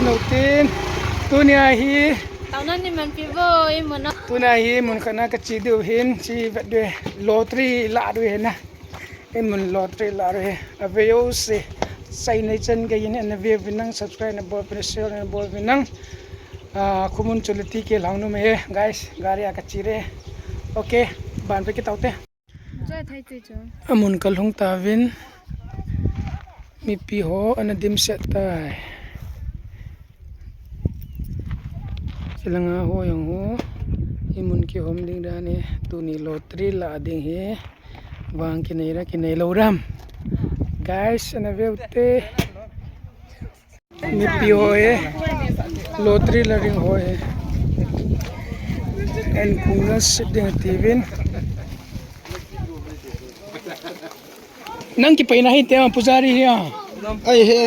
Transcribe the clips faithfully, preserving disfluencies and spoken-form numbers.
Lo tin, tunia hi. Taona ni man pi vo, i mun a. Tunia hi mun khat na ka che diu hin, che vet diu, lottery la diu hin na. I mun lottery la diu hi. Aveu se, sai nei chan ka yin na veu vin nang, subscribe na bol vin, share na bol vin nang. Ah, khumun chu le ti ke lang nu me he, guys, gari a ka che re. Okay, ban pe ki tau te. Amun ka lhung tauvin, mipi ho ana dimset tai. Chulanga ho jong ho, i mun kihom ding dan e, tuni lottery la ding hi, vang kinei ra kinei lo ram. Guys, ana veu te. Mipi ho e, lottery la ding ho e. En kung na sit ding tivin. Nang kipai na hi te pujari hi a. Ai he,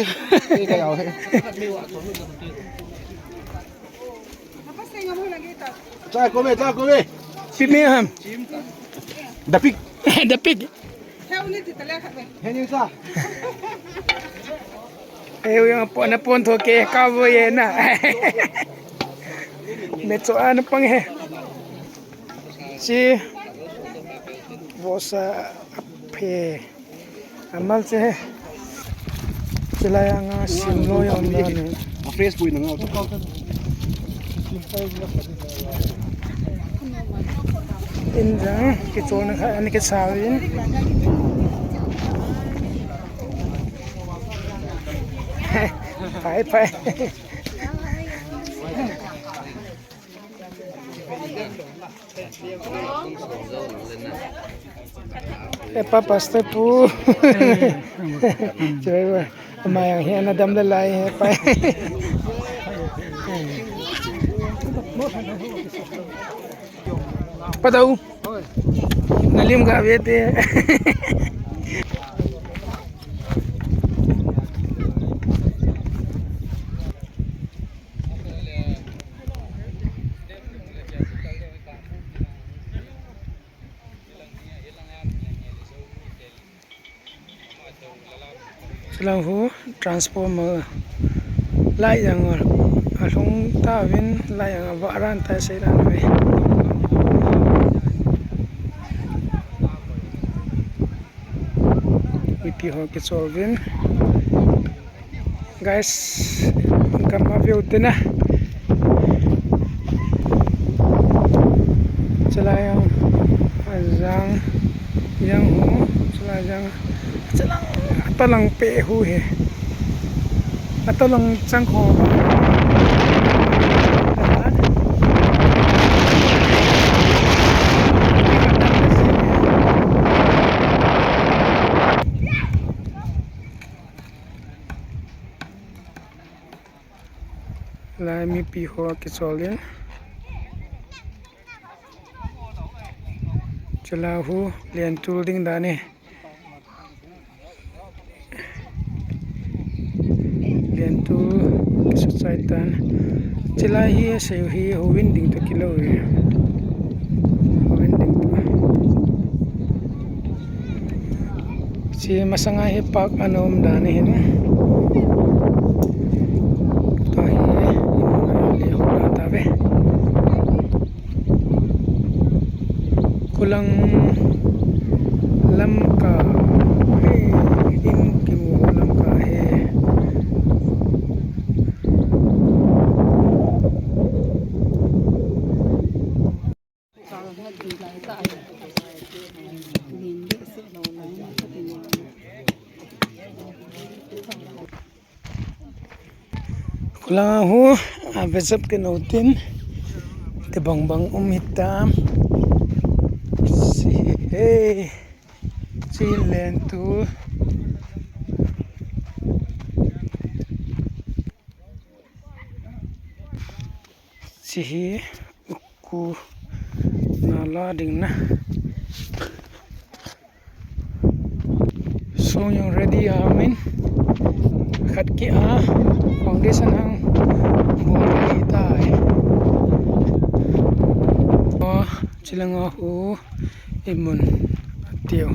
he ka yau he. Cha kome, cha kome. Pi me ham. Da pig. Da pig. He ni sa. He u yang pon na pon tho ke ka vo ye na. Me cho an pang he. Chi. Vo sa phe. Amal che he. Chulai anga sim lo jong dan e. A fresh pui na nga. In jang, kicholna khat, ani kisauvin. Pai, pai. Epa pastor pu. Choi wa. Ama jong hi ana dam le lai he pai. Patau. Na lim ga ve te. Chulang hu transformer light jong alhung tauvin, light jong avah ran tai sei dan ve. Mipi ho kichol uvin. Guys, gam a view te na. Chulai jong, ajang, jang hu, chulai jang, chulang, atolang pe hu he. Atolang chang ho. Lai mipi ho kichol in. Chulai hu lentul ding dan e. Lentul kisachai tan. Chulai hi asei u hi houin ding toh kilou e. Houin ding toh. Chi masanga hi park ana um dan ahin. Tua hi i mun a le hou dan tave. Khulang Lamka he, in kimu Lamka he. Khulang a hu, a, vejap ke no tin, te bang bang um hitam. Si he, si lentul. Chi hi uku nala ding na. Song jong ready a min khat ki a foundation hang bol ki tai. O, chulanga hu i mun atiu.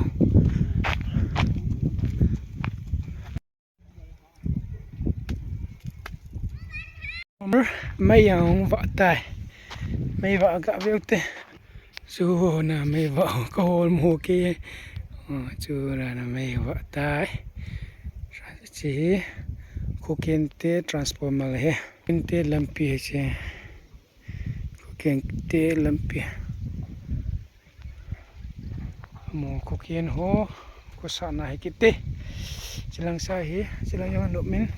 Mei ahung vah tai. Mei vah ga veu te. Chu na mei vah ka hol mo ke. Oh, chu na na mei vah tai. Chi hi Khokhen te transformer he. Khokhen te lampi he chi. Khokhen te lampi. Mo Khokhen ho, khosahna hi kiti. Chilang sa hi, chilang jong nom in.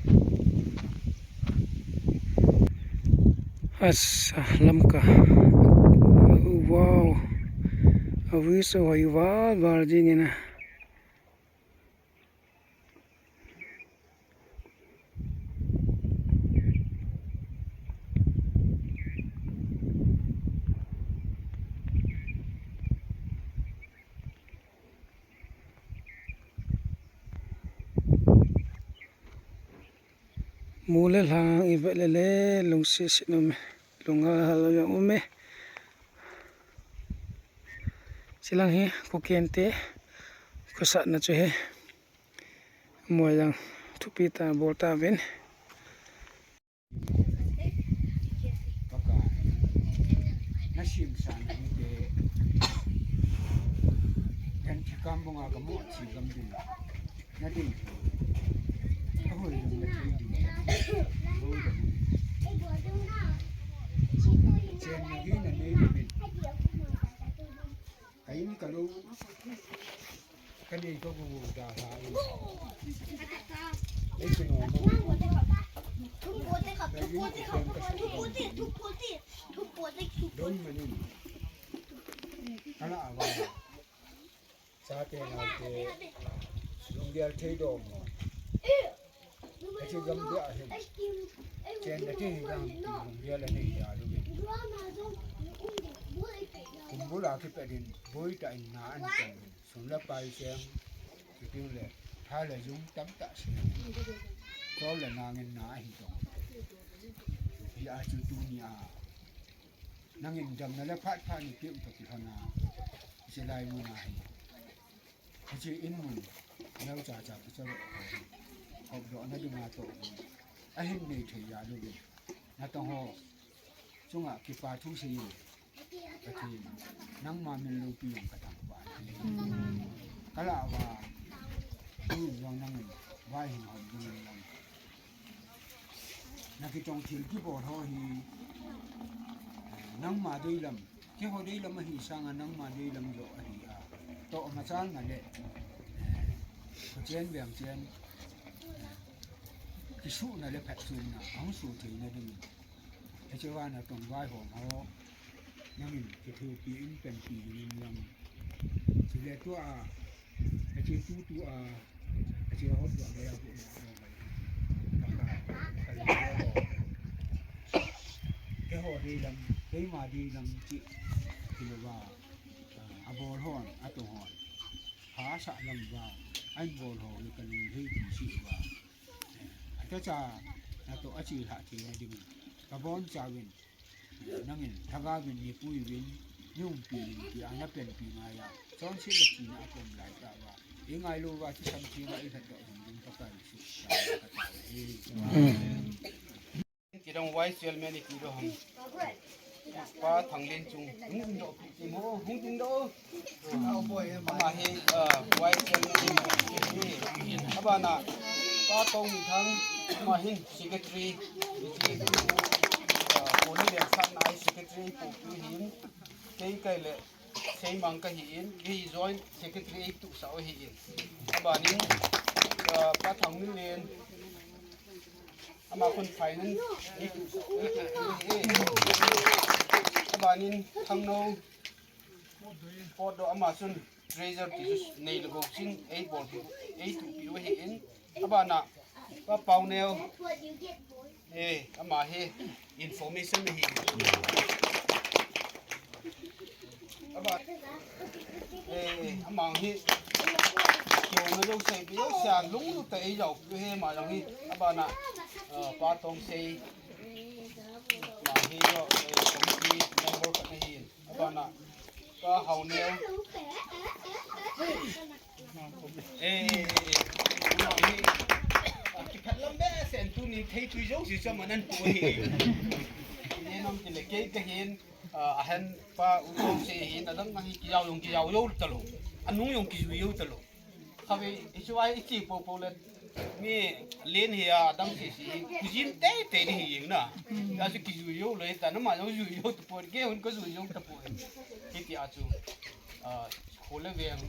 Asa, Lamka. Wow. Avi so hi val val jing in a. Mu le lhang i vet le le lungset set um e, lunghal hal jong um e. Chilang hi Khokhen te khosahna chu hi. Mo jong thupi tah bol tauvin. Pakai, na simsan hite, kan thikam bunga ka mo thikam din, na din, ka hoi din, na din din, hoi din. Chen na din, na din din. Ka in ka lo. Ka nei ka gu da ha in. Ei ki no mo. Ka in ki pen ka su. Don ma ni. Ka la a wa. Sa te na te. Lunggel thei do mo. Ka chi gam dia hin. Chen da te hi gam. Lunggel la nei ya lu. Kumbul a ki pe din. Boi ta in na an chen. Sum le pai cheng, kiti le, tha le jung tamtah seng. Chol le nang in na ahi tong. Hia chu tunia. Nangin damna le phat phat ni keu toh kilhona. Hiche lai mun ahi. Hiche in mun. Neocha cha kicha le. Hop doh na dinga toh. Ahin nei thei ya lu. Natong ho. Chunga kipa thu seiyin. Pathen, nangma min loupi jong ka thangvah e. Ka lah uva, tu jong nangin, vai hin hom ding in lang. Na kitong thil kibol ho hi, eh, nangma deilam, keiho deilam ahi sanga nangma deilam joh ahi a. Toh machal na le, eh, khochen veng chen, eh, kisuhna le phatchomna, ahung suh theina dingin. Hiche a natong vaihom ho, nangin kithopi in panpi in lang. Chule tua, hiche tutua, hiche ho tua gaya hu na ho. Keiho deilam, keima deilam ti, ti louva, abol hon, atong hon. Pha asah lam uva, ahin bol ho le kalung hei ti seh uva. Atacha, natoh achi lhah theina dingin. Kabonchauvin, nangin, lhagaovin, neipui uvin, neiumpi uvin, tia napanpi ngaiya. Chonset le thina akom lai tauva. Ingailou uva, thisan thina ilhatoh hon ding Pakai Jesu. Amen. Kidong Vice Chairman ni kidong ham. Pa Thanglen chung. Hung ding doh, pi, pi mo, hung ding doh. Ama hi, ah, Vice Chairman ni. Abana, Pa Tongminthang, ama hin Secretary, ah, Poli le sang nai Secretary, pu, pu hin. Kei kai le, Seimang kahi in, kei Joint Secretary eituhsah u ahi in. Abanin, ah, Pa Thangminlen, ama khun Finance eituhsah, eituhsah u ahi in. Abanin, Thangnou, Potdoh ama chun Treasurer ti chu nei le gou chin, eibol, eituhpi u ahi in. Abana, Pa Pauneo. Eh, ama hi information hi. Aba, eh, ama hi. Kiuna jouse, jouse a lunglut tah a eijao, he ama jong hi. Abana, ah, Pa Tongsei. Ama hi jo, eh, committee member khat ahi. Abana, Pa Haoneo. Eh, eh, eh, eh, eh, eh, eh, kiphat lam behseh in Tunin thei tui jouse chu aman ahin po hi. Inem tile kei kahin, ah, ahenpa u Tongse hin, adang ahi kijao jong kijao jou talou. Anung jong kijui jou talou. Khatvei, hichu a iche popo le, mi len hi a, adang sese hi, kujin teitei ding hi jeng na. Achu kijui jou lou, hitia ama jong jui jou tapoi, kei hon kajui jou tapoi. Hitia chu, ah, kho le veng.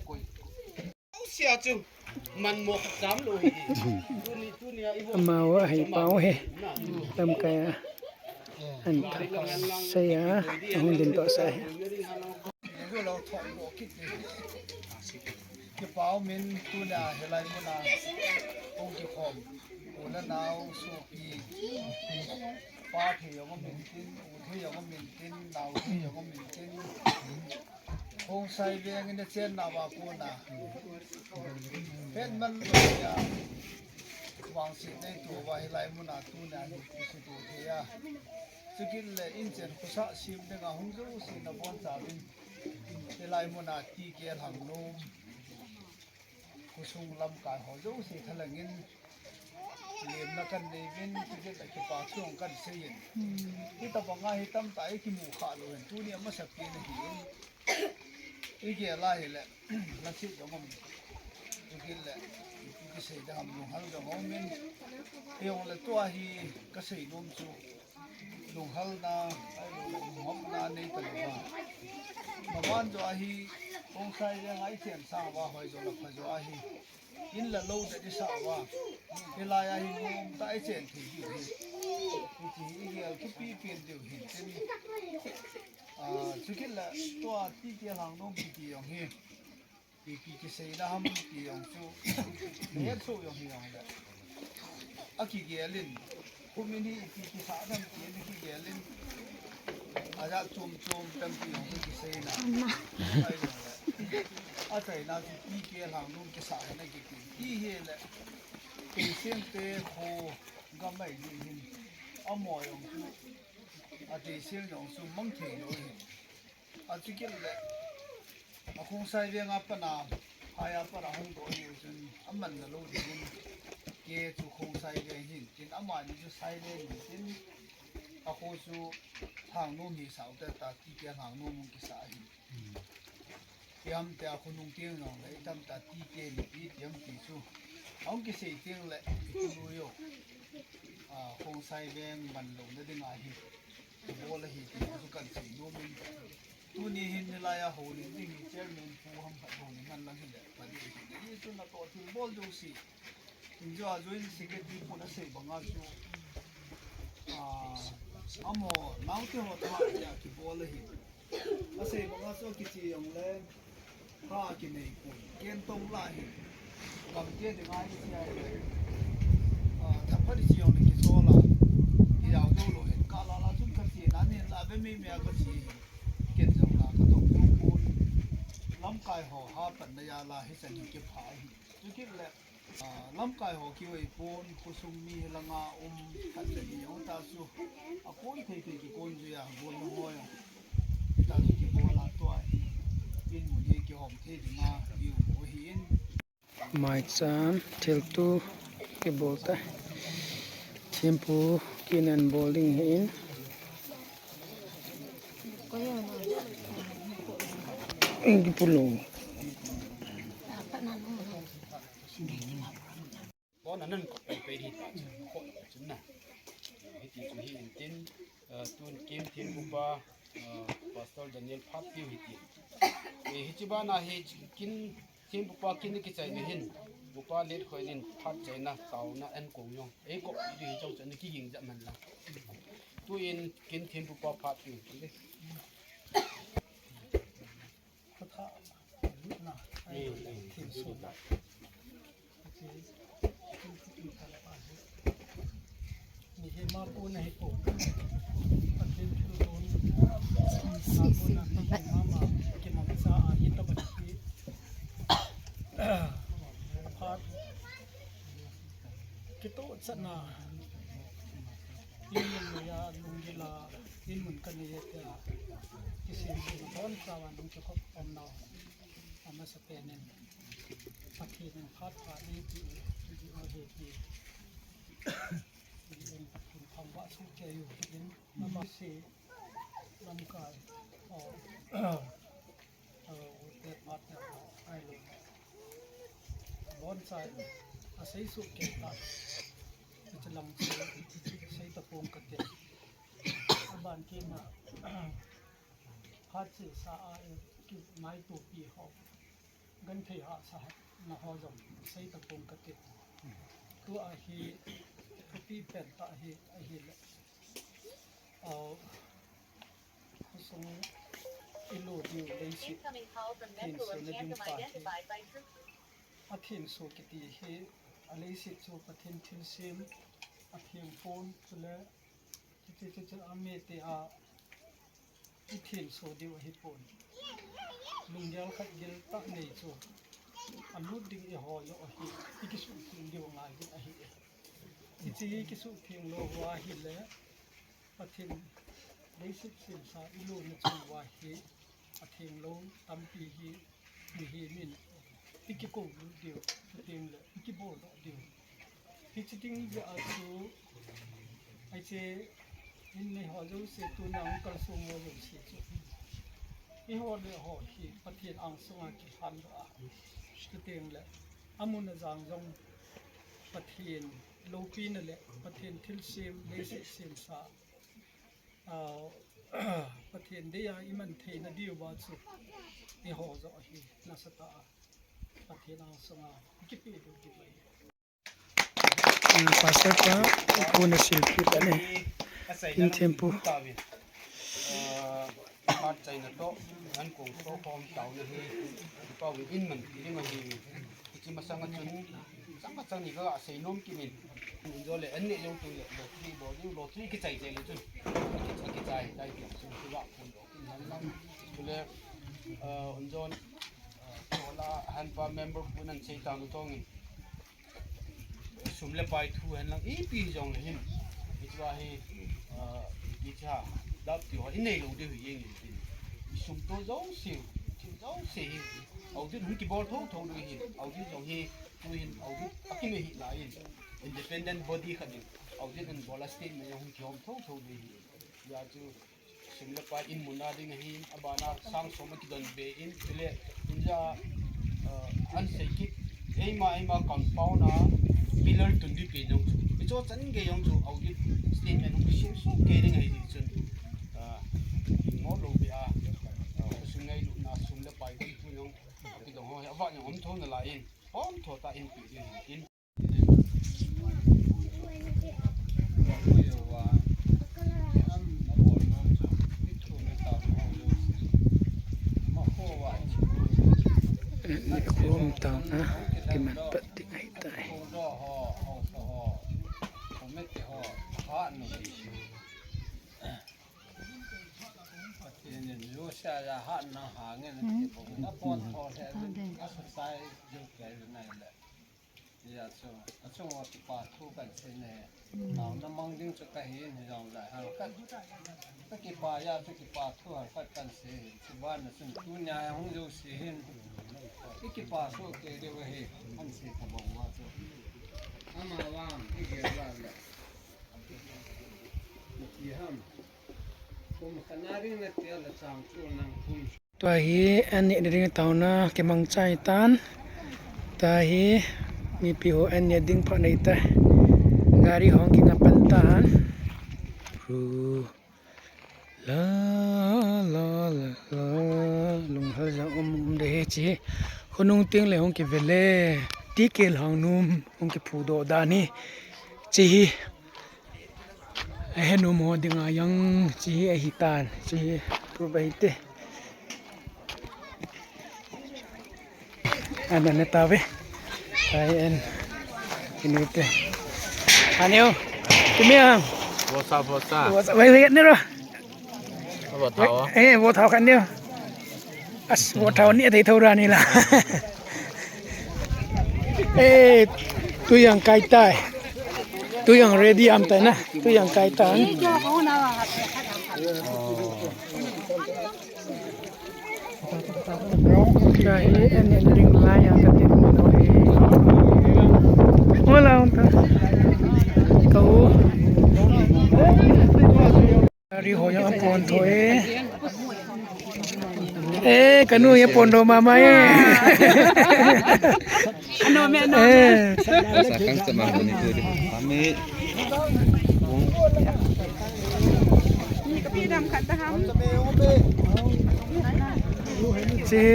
Koi. Sia chu man mo ka cham lo hi. Tuni, tuni a i vo. Amau a hi pau hi. Lamkai a. An thak sei a. Ahung din to sa hi. Kipau min tuni a hilai mun a. Hung kikhom. U le nau sopi. Pa thei jong um intin, u thei jong um intin, nau thei jong um intin. Khongsai veng in a chenna uva kona. Hetman loi a. Vangset neito uva hilai mun a tuna ni kisuto thei a. Chukit le inchen khosah sem dinga hung jouse nabonchauvin. Hilai mun a T K Lhangnom. Khosung lamkai ho jouse thalheng in. Lemna kanei uvin, chukit le kipa thu kahin sei in. Hitabang a hi tamtah i kimu kha lou in, tuni a masapen ahi in. I gel a hile, lhaset jong um. Chukit le, ipi kisei ding ham lunghal jong um in. Hijongle tua hi kasei nom chu. Lunghalna, ahilouleh lunghopna nei talou va. Maban jo ahi, Khongsai veng a i chen sang uva hoi jo le pha jo ahi. In le lou det i sah uva. Hilai a hi nomtah a i chen thei diu hi. Hiche hi i gel kipepen diu hin tin. Ah, chukit le tua T K Lhangnom kiti jong hi. Ipi kiseina ham ti jong chu. Hetsoh jong hi jong le. Akigel in. Kum in hi ipi kisah ham ti in akigel in. Ajat chom chom tampi jong hi kiseina. Ahi jong le. Achaina chu T K Lhangnom kisah ahi na kiti. Ti hile. Teiseng te kho gamai ni hin. Amaho jong chu. A teiseng jong chu mang thei lou hin. Achukit le, a Khongsai veng a pat a, hai a pat a hung doh hi u chun, aman na lou ding in, kei chu Khongsai veng hin, tin amani chu Sai veng hin, tin a kho chu Lhangnom hi sao ta ta, T K Lhangnom hung kisa ahi. Tiam tia khonung tiang jong le, itam ta T K ni pi tiam ti chu, ahung kisei tiang le, i khonung jo, a, Khongsai veng man lou na ding ahi. Bol ahi ti chu kan sei nom in. Tuni hin nilai a houlim ding hi chairman pu ham khat houlim man lang hile, pha ding hile. Hichu natoh thil bol jouse. Injo a joint secretary pun asei banga chu. Ah, amaho, naote ho tah a kibol ahi. Asei banga chu kiche jong le. Kha kinei poi. Ken tong la hi. Gamte dinga i sia hi. Ah, thaphat i chi jong le kichol a. Kijao jou lou hin. Ka la la chun kache na nin la ve mi mi a kache hi. Ken jong la katong jou pon. Lamkai ho ha pan na ja la hi chan hi kipha hi. Chukit le. Ah, lamkai ho kihoi pon, khosung mi hi langa um, khat le ni jong ta chu. Akon thei thei kikon jui a, bol na hoi a. Ta chu kibol a tua hi, in mun hi kihom thei dinga, i um u hi in. Maicham, thiltu kibol ta. Thempu kin an bol ding hi in. Kipu lou. Bon, anan ko pe pe hi ta chu, ko chun na. Hiti chu hi in tin, eh, tun kin thempu pa, eh, Pastor Daniel phat piu hiti. Eh, hichi bana hi kin thempu pa kin kichai ni hin. Upa let khoi nin phat chaina taona an kong jong. Ei ko di hi jong chu ni kiging ja man la. Tu in kin thempu pa phat piu. Kitoh chatna, in mun le ya, lunggil a, in mun ka nei e tia, kisem sem a, bon chawa nung kikhop om nau, amasapen in. Pathen in phat pha eipeh u, eipeh u ahi ti. Pathen thangvah soh cheh u tin, ama se lamkai, o, o, te phat te phat, ahilou le bonchai, asei soh kei tah, hiche lang chu sei tapong kate. Aban kit na, phat chesa a, e, kimaitopi ho, genthei hahsa na ho jong sei tapong kate. Tua hi, thupi pen tah hi, ahile, o, khosung ilu diu leiset thenso na ding pa hi, athenso kiti hi, aleiset chu Pathen thilsem, atheng pon, chule hiche chu, chu amite a ithenso diu ahipon. Lunggel khat gil tah nei chu alut ding eiho joh ahi, ikisuhtheng diu ngai ding ahi. Hiche hi kisuhtheng lou uva ahile, Pathen leiset semsa iluna chung uva hi, atheng lou tampi hi mihem in ikikou lut diu, chuteng le ikibol doh diu. Hiche ding jeh a chu, hiche in neiho jouse, tuna hung kalsong ho jouse chu, eiho le eiho hi Pathen angsunga kilhan doh a, chuteng le amun ajang jong Pathen loupina le Pathen thilsem, leiset semsa, a, Pathen dei a iman theina diuva chu eiho joh hi nasatah a Pathen angsunga ikipehlut diu ahi. Pastor pa, pu na silpi pa ne. In thempu. Phat chaina toh, an kong toh khom taona hi, Pauvin in man pi ding ahi. Hiche masanga chun, chang khat chang ni ka seinom kit in. Jole, an neh jong teng le, lottery bol ding, lottery kichai chai le chun. Kichai, kichai, tai ti chun, kiva phun doh kin han lang. Chule, ah, un jon, ah, chola, hanpa member pu nan sei tang u tong in. Sum le pai thu hen lang, ipi jong le hin. Hichea hi, ah, ipi cha, dap ti ho, inei lou diu hi jeng in tin. Isum toh jouse, thil jouse hi. Audit hung kibol thou thou diu hi. Audit jong hi, tu hin audit akinei hi lai in. Independent body khat in. Audit in bol a statement jong hung kihom thou thou diu hi. Hijeh chun, sum le pai in mun a ding ahin, abana sang som akidon be in, chule, inja, ah, an sei kit, eima, eima compound a, pillar tun ding pen jong chu. Hicho chan gei jong chu, audit statement hung sem soh kei ding ahi chun, ah, mo lou be a, ah, sum ngailutna, sum le pai ding tu jong, akidong ho, ava jong um tho nalai in, um tho tah in pe ding ahin. Nikhom taona kiman pat ding ahitai. Hijeh chun, achung uva kipa thu kahin sei ne. Taona mang ding chu kahin, hijongle, hal khat. Kakipa jeh a chu kipa thu hal khat kahin sei. Chuban a chun tunia hung jouse hin, ikipa soh kei diu ahi, kahin sei tabang uva chu. Ama vang, igel vang le. Nati ham. Kum khat na ding nati a le chang chu nang kum. Tua hi an neh ding taona kimang chai tan. Tua hi mipi ho an neh ding pha nei tai. Gari hung kinga pan tan. Ru. La, la, la, la. Lunghel jang um, um de hi chi. Khonung teng le hung kive le. Ti kel hang num hung kiphu doh dan hi. Chi hi. Ahe nom ho dinga jong chi hi ahi tan, chi hi proof ahi te. Ana ne ta ve. Ai en. Kini te. Aneo. Kimi ang. Vosa, vosa. Vosa, wai, wai, ne ro. Vo thao. Eh, vo thao kan neo. As, vo thao ni thei thou ra ni la. Eh, tu jong kai tai. Tu jong ready am tai na. Tu jong kai tai. Kai, en, en, ring lai a ka tin. Ri ho jong apon tho e. Eh, kanu ye pon tho mama e. Ano me, ano me. Eh. Sa kang sa ma ni tu di. Kami. Ni kapi dam khat ta ham. Che,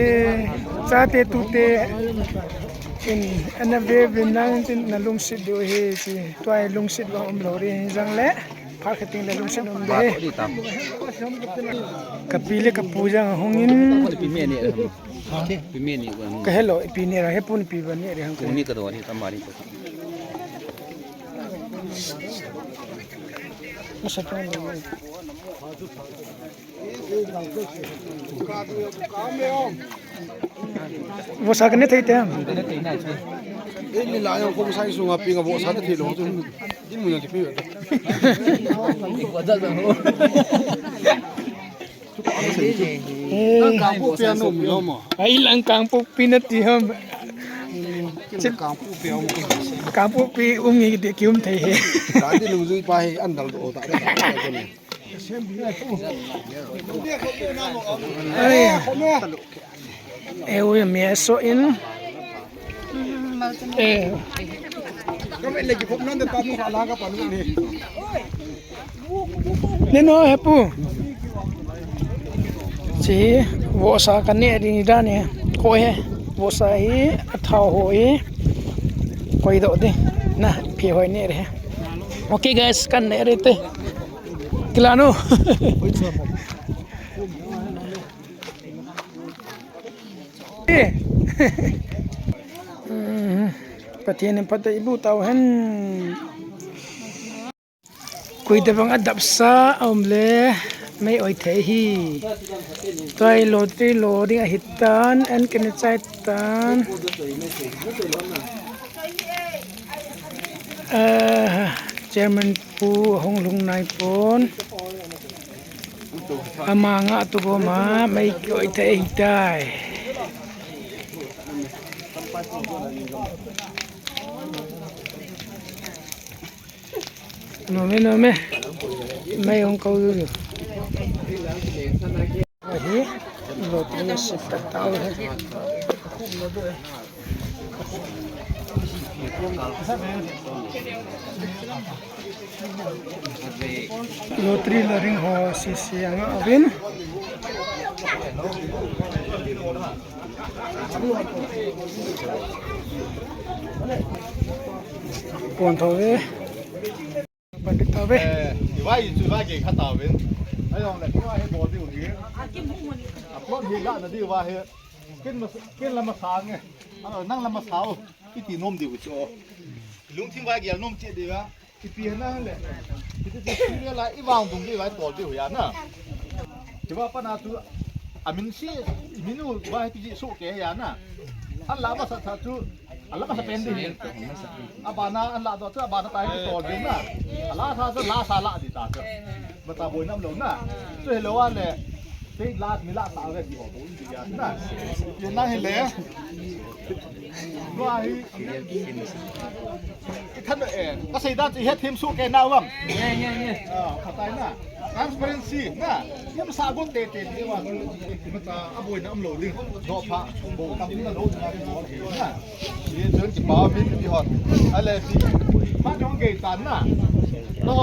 chate tute. In, ana ve ve nang tin na lungset diu ahi che. Tua hi lungset vang um lou ri jong le. Phat khat teng le lungset um de. Kapi le kapu jong ahung in. Pi me ni. Pi me ni. Ka hello, ipi neh ra, hepu ipi ba neh ra hang. Kung ni ka do ni tamari. Masa pa. Vohsa ka ne thei te. Ei, mi la jong khomsa sunga pi nga vohsa te thei lou chu. Din mu jong kipe. Eh. Lang Kangpokpi a na um lou mo. Ai, lang Kangpokpi na ti ham. Kangpokpi a um. Kangpokpi um nge ti ki um thei he. Ka ti lungjui pa hi an dal do ta. Ai. Eh, ui, mi aso in. Eh. Neno hepu. Che, vohsa ka neh ding dan e. Ko he, vohsa hi, athao ho hi. Koi do ding. Na, phi hoi neh re. Okay guys, kan neh re te. Kila no. Pathen in phatah in eiboh tau hen. Koi tabang adap sa aum le mei oi thei hi. Tua hi lottery lo ding ahi tan, an kene chai tan. Ah, chairman pu ahung lhung nai pon. Ama nga tu go ma, mei ki oi thei tai. Nome, nome. Mei hung kou ju. Ahi, lottery sip ta tau he. Lottery la ring ho sisi anga avin. Pon tho ve. Ban dik tho ve. Eh, i vai chu vai ke kha tau ve. Ai jong le, i vai he bol diu hi. A plot hi la na diu vai he. Kin ma, kin la ma sa nge. Ano, nang la ma sa o. Iti nom diu chu. Lungthim vai gel nom che diu va. Ipi hena le. Iti che serial la i vang dung di vai tol di hu ya na. Ti va pa na tu amin si, i min u vai ti ji su ke ya na. An la ma sa sa tu, an la ma sa pen di. Abana an la do tu abana tai tol di na. Ala sa sa la sa la di ta tu. Mata boi nam lo na. Tu hello a le. Te la mi la sa ve di ho. Ti ya na. Ye na hi le. Tua hi. I than, eh, ka sei dan chu i het thim su ke nau vang. Ye, ye, ye. Ah, phatai na. Transparency na. Yam sa gon te te ti wa. Mata a boi na um lo ding. Do pha. Bo kam na lo na. Ye chun ki pa min ti hot. A le ti. Ma jong ke tan na. Lo.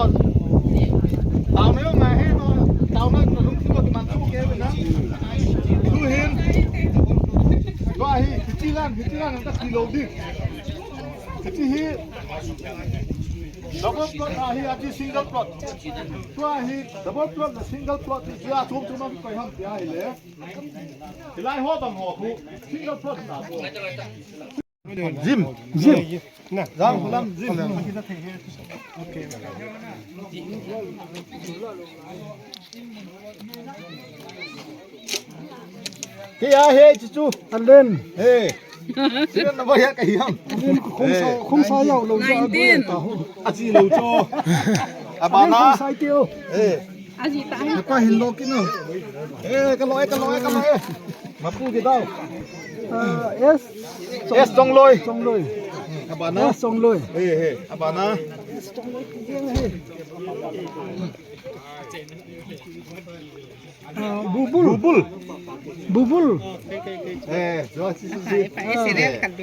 Tao na yo ngai he no. Tao na lung ti lo ki man su ke na. Su hin. Tua hi, hiti lang, hiti lang, ang kasi loading. Hiti hi. Double plot ahi, ati single plot. Tua hi, double plot le single plot, hiti a chom chom a koi ham tia hi le. Hilai ho bang ho khu, single plot na ko. Jim. Jim. Jang lam Jim. Kei a he chu chu. Alen. He. Sila na ba ya ka hiam. Alen ko khum sa, khum sa yau lo ja. Nineteen. A chi lo chu. Abana. Khum sa tio. He. Aji ta. Ka hin lo kin no. Eh, ka lo, eh, ka lo, eh, ka lo, eh. Mapu ke dau. Ah, S. S Chongloi. Chongloi. Abana. S Chongloi. Eh, eh, abana. S Chongloi. Ah, Bubul. Bubul. Bubul. Eh, jo, si, si, si.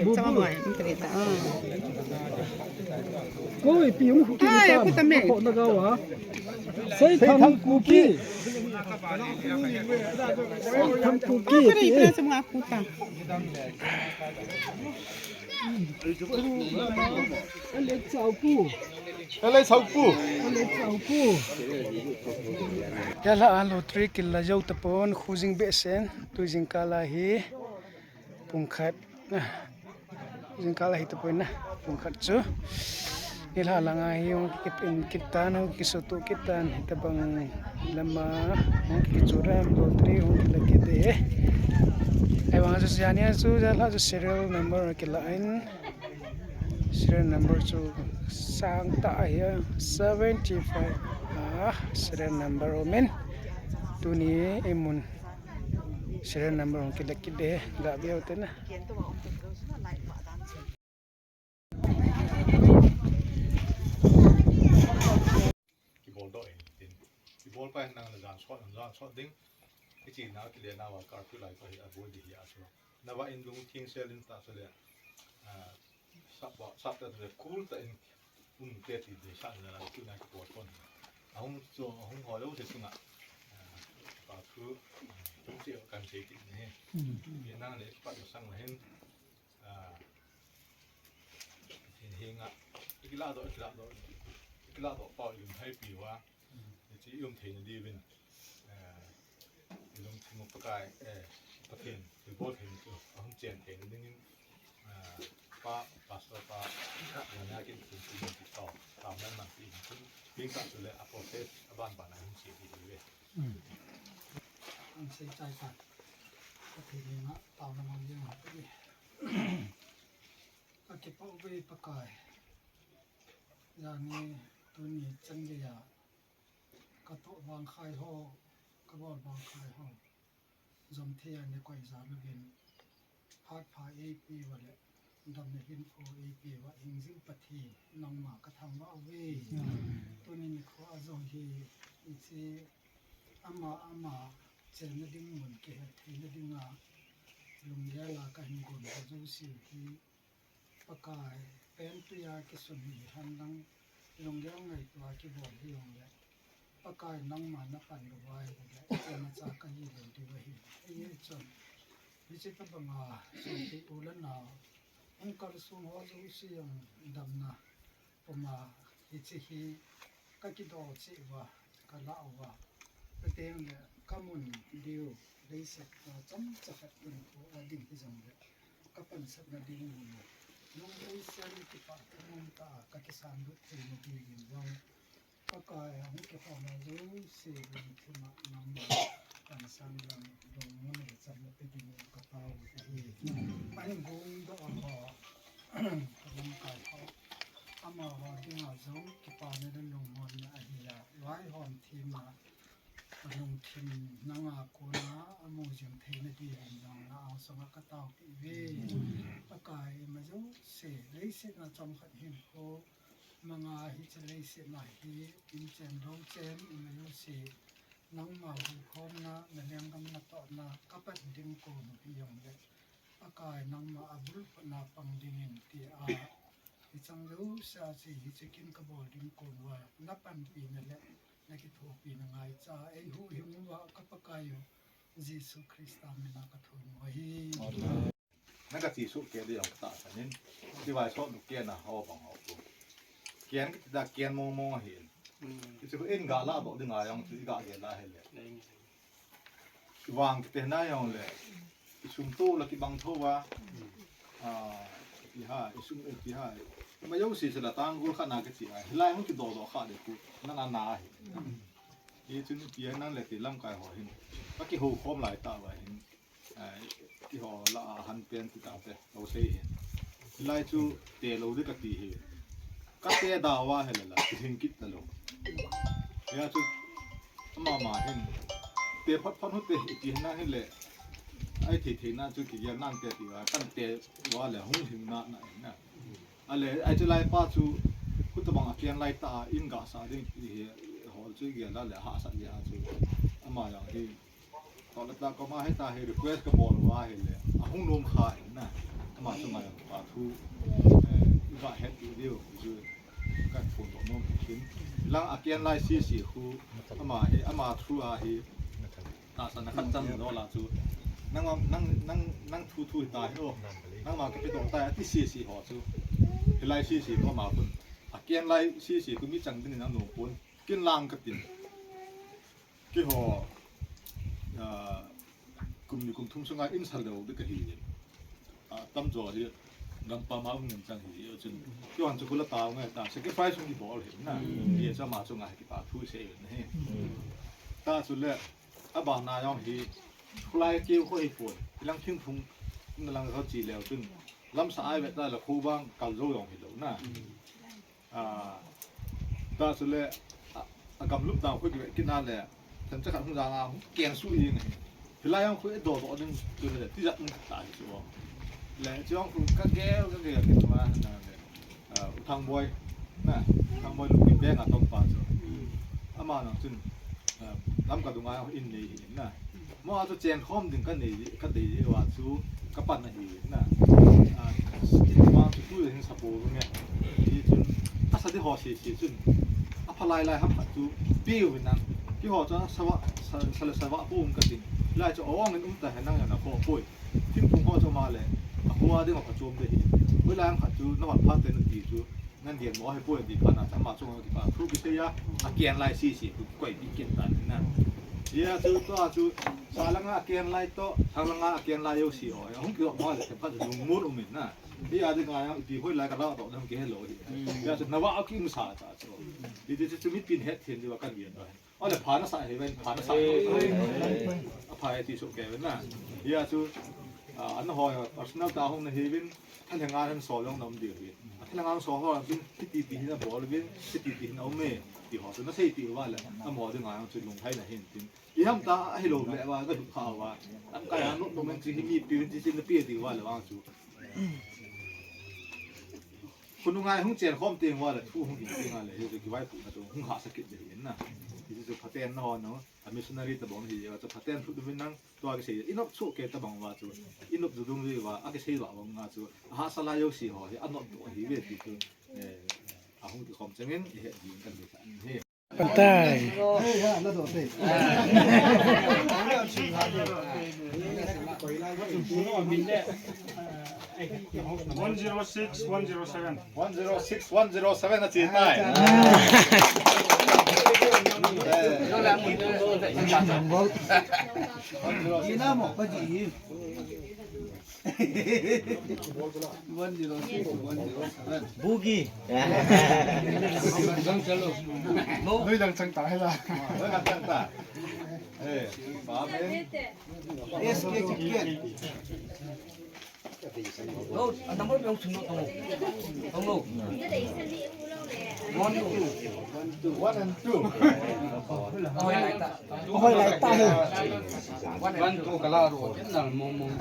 Bubul. Koi, pi hung Kuki. Ai, sa, aku tame. Ko na gawa. Seithang Kuki. Seithang Kuki. Aku ri, pi na sa mga kuta. Alex Aupu. Alex Aupu. Alex Aupu. Yala a lottery kila jou tapon, khu jing behseh in, tu jingkah a hi pung khat. Jingkah a hi tapon na, pung khat chu. Hilai langa hi hung kipin kit tan, hung kisutu kit tan, hitabang lama hung kichura, lottery hung kila kit e. Ahivang chu jani a chu, jala chu serial number kila in, serial number chu sang tah ahi a, seventy five. Ah, serial number um in. Tuni i mun serial number hung kila kit e, ga veu te na. Kibol doh in tin. Kibol pa in nang na jan sot, jan sot ding. Hiche na kile na va curfew lai pa hi abol ding hi a chu. Na va in lungthim sel in ta chu le. Ah, sap va, sap ta le kul ta in um te ti de sa na la tu na kibol kon. Ahung chu, ahung ho lou se chunga. Ah, pa thu, ah, tu che kan sei ti ne. Hmm. Ye nang le pa sang la hin. Ah, Pathen henga, i kilah doh, i kilah doh, i kilah doh pau i um thei pi uva, i chi i um theina diuvin, eh, i lungthim u Pakai, eh, Pathen, i bol theina chu, a hung chen theina dingin, eh, pa, pastor pa, nana kin kin kin kin tau, tau nan man pi kin, kin ka chu le a process, a ban ban a hung chi di di ve. Mm. An sei chai pa, Pathen henga, tau nan man di ma pi. Ka kipah uve Pakai. Jani tuni chan geiya ka toh vangkhai ho, ka bol vangkhai ho, jom thei a nei koi jal uvin, hatpha eipe uva le damna hinpho eipe uva hingjing Pathen, nangma ka thangvah uve. Amen. Tuni nikho a jong hi, hiche ama ama chenna ding mun kihet theina dinga lunggel a ka hin gon ho jouse hi, Pakai, penpia kisun hi henlang, lunggel ngaito a kibol hi jongle, Pakai nangma na pan lou va ahile, imacha ka hi lou diu ahi. Hichun, hiche tabanga, sopi u le nao, hung kalsong ho jouse jong damna puma, hiche hi ka kidol cheh uva, ka lah uva. Chuteng le ka mun diu, leiset a chomcha khat hinkho a ding hijongle, ka pansatna ding mun, lungdei sel kipah thanom tah a ka kisan lut theina dingin jong, Pakai a hung kikhom a jouse lungthim a nangma pansan jong lungmon le chamna pe dingin ka tao u ahi. Ahin gong doh a ho, ka lamkai ho, amaho dinga jong kipana le lungmonna ahi a, vaihom themna, ka lungthim nanga kona amu jing theina dingin jong na angsunga ka taopeh uve. Pakai, ima jouse, leiset a chomkhat hinkho, manga hiche leiset a hi, inchen, louchen, ima jouse, nangma hukhomna, na lenggam natohna, ka pan ding kon u hijongle, Pakai nangma abulphutna pang dingin tia, hicheng jouse a chu hiche kin ka bol ding kon uva, na panpina le, na kithopina ngaicha, eihuhhing uva ka Pakai u, Jesu Christa mina ka thum u ahi. Na ka chi soh kei di jong ka tahsan in, ti vai soh nu kei na ho bang ho tu. Kei kiti da kei mong mong ahi in. Ti chu in ga lah doh ding a jong chu i ga gel a hile. Vang kiti na jong le. I sum to la kibang tho va. Ah, i ha, i sum i ha. Ma jouse se la tanggol khat na kichi a. Hilai hung kidoh doh kha de ku. Na na na hi. I chun i piang nan le ti lamkai ho hin. Ka kihou khom lai ta va hin. Ai, kihou la a han pen ti ta te. Lo sei hin. Hilai chu te lo de ka ti hi. Ka te da va he la la. Ti hin kit ta lo. Ya chu. Ama ma hin. Te phat phat hu te i ti na hin le. Ai thei thei na chu kigel nan te ti va, kan te va le hung hing na na na. Ale, ai chu lai pa chu, khu tabang a kiang lai ta a, in ga sa ding ti hi, ho Chu gel a le hahsat gel a chu. Ama jong hi. Tole ta koma hita hi request kabol uva ahile. Ahung nom kha in na. Ama chu ngai pa thu. Eh, iva het ti diu. Chu ka phone to nom khin. Lang a ken lai sisi khu. Ama hi, ama through a hi. Tahsa na khat chan dola chu. Nang, nang, nang, nang thu thu ta hi o. Nangma kape doh ta ati sisi ho chu. Hilai sisi khu ama khun. A ken lai sisi khu mi chang din nang nom pon. Ken lang katin. Keiho, ah, kum ni kum thum sunga in sa lou ding kahi. Ah, tamjo hi, gampam a um ngen chang hi, chun. Keiho chu kula ta nge ta, sacrifice hung kibol hi na. Hi chu ama chunga hi kipa thu sei hi. Ta chu le, abana jong hi, khulai keu kho hi pon. Hilang thingphung, na lang kho chi leu chun. Lamsa ai ve ta la khu bang, kal jo jong hi lou na. Ah, ta chu le, a, a gamlup dau khu ki, kina le, themcha khat hung jang a, hung ken su i nge. Hilai jong khu e do do ding chu le, tijat um ta hi chu. Le, chu jong khu ka gel, ka gel, ki ma, na le. Ah, U Thangboi, na, U Thangboi Lungkim Veng a tong pa chu. Ama nang chun, ah, Lamka dunga in nei hi na. Mo a chu chen khom ding ka nei, ka dei uva chu ka pan ahi na. Ah, ma chu tu hin sa po nge. Hi chun, asa di ho si si chun. A pha lai lai ham khat chu piu na. Keiho chu sa va, sa, sa le sa va po um ka tin. Lai chu ong in um ta he nang ya na ko poi. Thingphung ho chu ma le. A hua ding a pha chom de hi. Poi lai ham khat chu na vat pha te na ti chu. Ngan gen mo hi poi ti pha na, ama chunga kipa thu kisei a, a ken lai sisi, khu koi pi ken ta na. Hia chu to a chu, sa langa a ken lai to, thang langa a ken lai jouse ho. Hung kilo mo le, pa lungmon um in na. Hia dinga jong, ipi hoi lai ka la to, dam ke hello hi. Hia chu, na va a ki um sa ta chu. Hi ti chu, chu mi pin het thien di va kan gen ba. Ole pha na sa hi ven, pha na sa. A pha e ti su ke ven na. Hia chu, ah, an ho personal ta hung na hi ven, thalhenga han so jong na um diu hi. Thalhenga so ho vin, ti ti ti hin a bol vin, ti ti ti hin a um e. Ti ho chu na sei ti uva le, a mo dinga jong chu lunglhai na hin tin. I ham ta a hi lou le va, ka du kha va. Am ka ya no, no men chi hi mi pi vin chi chi na pi ti uva le vang chu. Khonung a hung chen khom teng uva le, thu hung hin teng uva le, hi kivaipohna chu hung hahsa kit ding ahin na. Hichu phaten na ho na, a missionary tabang hi, chu phaten thu ding nang, tua kisei, i nop chu ke tabang uva chu, i nop chu dung uva, a kisei uva bang uva chu, a hahsa lai jouse ho hi, a nop doh hi ve ti chu, eh, a hung kikhom chengin, i het ding kan hi sa hi. Pantai. One zero six, one zero seven. One zero six, one zero seven na chi tai. Ina mo pa ji. One zero six, one zero seven. Bugi. Noi lang chang ta hai la. Noi lang chang ta. Eh, pa ben. S K Kiken. Lo, a number pe hung sum lo tong. Tong lo. One, two. One and two. Ahoi lai ta. Ahoi lai ta he. One, two kala ro, ken nal mong mong.